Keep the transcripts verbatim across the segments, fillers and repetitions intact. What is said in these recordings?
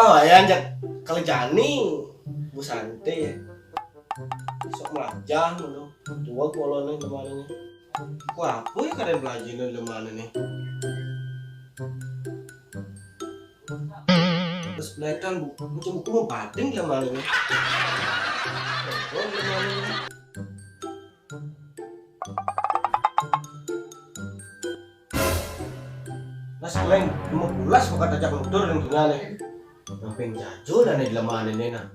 Oh ya, jak kalau jani Bu Santi ya. Sok melajah ngono. Tua kolone kemarin. Ku apa ya kada belajar di mana nih? Terus belajar bu, macam buku mau bating di mana nih? Oh, di mana nih? Nah, sekarang lima belas kok kata jak nutur yang gimana? Ngapain jajul dan di mana nih nah?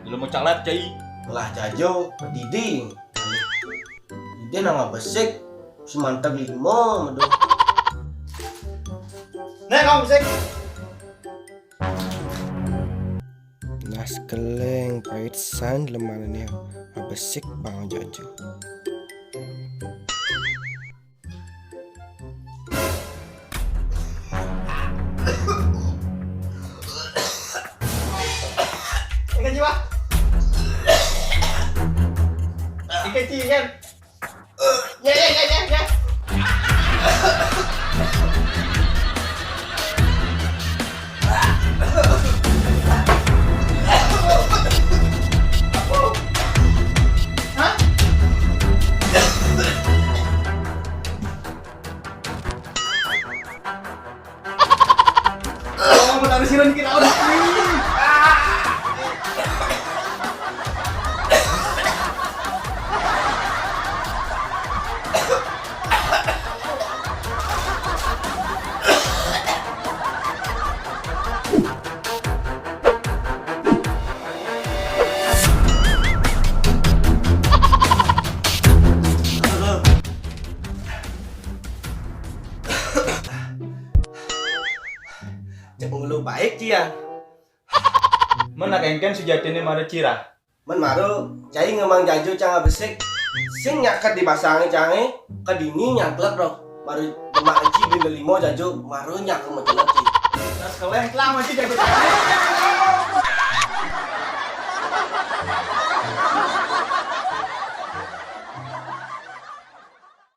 Belum mau calat, cai. Lah jajo, pedidi. Ide nang besik, si mantap limo, aduh. Nek kamu besik. Nah, sekeleng pahit san lemanan ya. Besik bang jajo. Ikan jiwa. Ikan jiwa. Ya, ya, ya, ya, ya. Hah? Oh, mau taruh siron dikit, udah. Cek ngulu baik, Ci, ya. Men nak engken sujatine mara cira. Men maru, cai ngemang jajo cang besik. Sing nyaket dipasangi cange, kedini nyangklek roh. Maru demak eci bin limo jajo, maru nyaket mencelek, Ci. Terus keleh lah, masih jago.